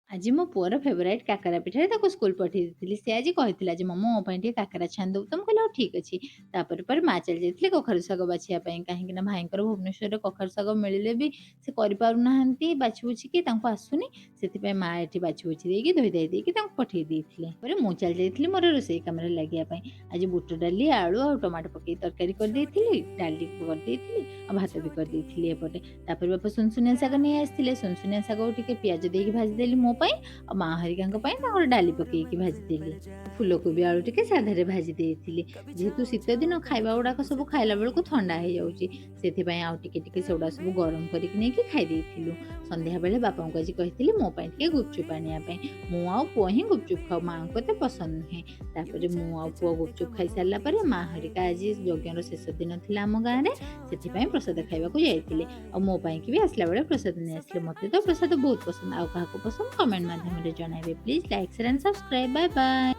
ଆଜି ମୋ ପୁଅର ଫେଭରାଇଟ୍ କାକରା ପିଠାରେ ତାକୁ ସ୍କୁଲ ପଠେଇ ଦେଇଥିଲି। ସେ ଆଜି କହିଥିଲା ଯେ, "ମାମା, ମୋ ପାଇଁ ଟିକେ କାକରା ଛାଣି ଦବୁ ତ?" ମୁଁ କହିଲି, "ହଉ, ଠିକ୍ ଅଛି।" ତାପରେ ପରେ ମା ଚାଲି ଯାଇଥିଲେ କଖାରୁ ଶାଗ ବାଛିବା ପାଇଁ, କାହିଁକି ନା ଭାଇଙ୍କର ଭୁବନେଶ୍ୱରରେ କଖାରୁ ଶାଗ ମିଳିଲେ ବି ସେ କରିପାରୁନାହାନ୍ତି, ବାଛି ବୁଛିକି ତାଙ୍କୁ ଆସୁନି। ସେଥିପାଇଁ ମା ଏଠି ବାଛି ବୁଛି ଦେଇକି, ଧୋଇ ଧାଇ ଦେଇକି ତାଙ୍କୁ ପଠେଇ ଦେଇଥିଲେ। ପରେ ମୁଁ ଚାଲି ଯାଇଥିଲି ମୋର ରୋଷେଇ କାମରେ ଲାଗିବା ପାଇଁ। ଆଜି ବୁଟ ଡାଲି, ଆଳୁ ଆଉ ଟମାଟୋ ପକେଇ ତରକାରୀ କରିଦେଇଥିଲି, ଡାଲି କରିଦେଇଥିଲି ଆଉ ଭାତ ବି କରିଦେଇଥିଲି ଏପଟେ। ତାପରେ ବାପା ସୁନସୁନିଆ ଶାଗ ନେଇ ଆସିଥିଲେ। ସୁନସୁନିଆ ଶାଗକୁ ଟିକେ ପିଆଜ ଦେଇକି ଭାଜିଦେଲି ମୋ ପାଇଁ, ଆଉ ମା ହରିକାଙ୍କ ପାଇଁ ତାଙ୍କର ଡାଲି ପକେଇକି ଭାଜିଦେଲି। ଫୁଲକୋବି ଆଳୁ ଟିକେ ସାଧାରେ ଭାଜି ଦେଇଥିଲି। ଯେହେତୁ ଶୀତ ଦିନ, ଖାଇବା ଗୁଡ଼ାକ ସବୁ ଖାଇଲା ବେଳକୁ ଥଣ୍ଡା ହେଇଯାଉଛି, ସେଥିପାଇଁ ଆଉ ଟିକେ ଟିକେ ସେଗୁଡ଼ା ସବୁ ଗରମ କରିକି ନେଇକି ଖାଇ ଦେଇଥିଲୁ। ସନ୍ଧ୍ୟାବେଳେ ବାପାଙ୍କୁ ଆଜି କହିଥିଲି ମୋ ପାଇଁ ଟିକେ ଗୁପଚୁପ୍ ଆଣିବା ପାଇଁ। ମୁଁ ଆଉ ପୁଅ ହିଁ ଗୁପଚୁପ୍ ଖାଉ, ମାଆଙ୍କୁ ଏତେ ପସନ୍ଦ ନୁହେଁ। ତାପରେ ମୁଁ ଆଉ ପୁଅ ଗୁପଚୁପ୍ ଖାଇସାରିଲା ପରେ ମା ହରିକା ଆଜି ଯଜ୍ଞର ଶେଷ ଦିନ ଥିଲା ଆମ ଗାଁରେ, ସେଥିପାଇଁ ପ୍ରସାଦ ଖାଇବାକୁ ଯାଇଥିଲେ। ଆଉ ମୋ ପାଇଁକି ବି ଆସିଲା ବେଳେ ପ୍ରସାଦ ନେଇ ଆସିଲେ। ମୋତେ ତ ପ୍ରସାଦ ବହୁତ ପସନ୍ଦ। ଆଉ କାହାକୁ ପସନ୍ଦ, କମେଣ୍ଟ ମାଧ୍ୟମରେ ଜଣାଇବେ। Please like, share and subscribe. Bye bye.